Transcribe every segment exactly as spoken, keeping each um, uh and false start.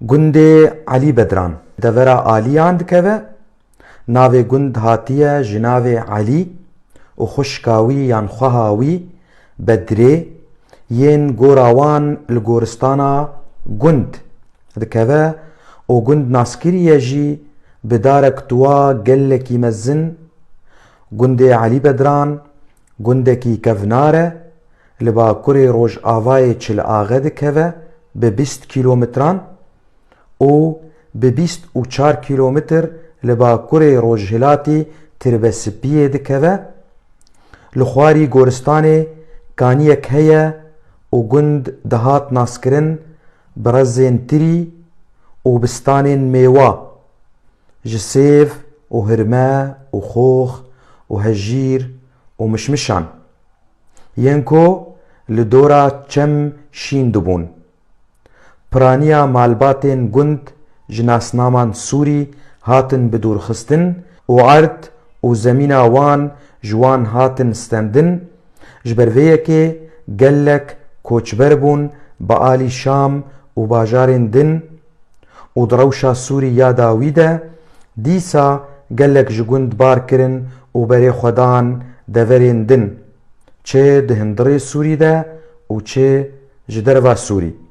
Gundê Elî Bedran devera Aliyan dikeve. Navê gund hatiye ji navê Elî û xwişka wî yan xweha wî Bedrê yên gora wan li goristana gund dikeve û gund naskiriye jî bi darek tuwa gelekî mezin. Gundê Elî Bedran gundekî kevnar e, li bakurê rojavayê Çil Axe dikeve bi bîst kîlometran û bi bîst û çar kîlometr li bakurê rojhilatî Tirbesipiyê dikeve. Li xwarî goristanê kaniyek heye û gund dihat naskirin bi rezên tirî û bistanên mêwa, ji sêv û hirme û xox û hejîr û mişmişan, yên ku li dora çem şîn dibûn. Piraniya malbatên gund ji nasnaman sûrî hatin bidûrxistin û erd û zemîna wan ji wan hatin stendin. Ji ber vê yekê gelek koçber bûn bi alî Şam û bajarên din û di rewşa Sûrî ya dawî de dîsa gelek ji gund bar kirin û berê xwe dan deverên din, çi di hundirê Sûrî de û çi ji derva Sûrî.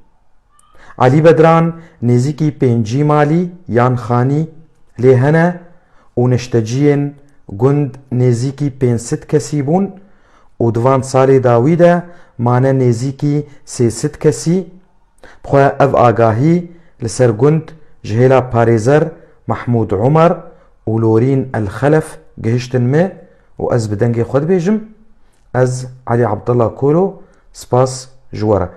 Elî Bedran nêzîkî pêncî malî yan xanî lê hene û neşteciyên gund nêzîkî pênc sed kesî bûn û di van salê dawî de mane nêzîkî sê sed kesî. Bi xwe ev agahî li ser gund ji hêla parêzer Mehmûd Umer û Lorîn El Xelef gihiştin me û ez bi dengê xwe dibêjim, ez Elî Abdullah Kolo, spas ji we re.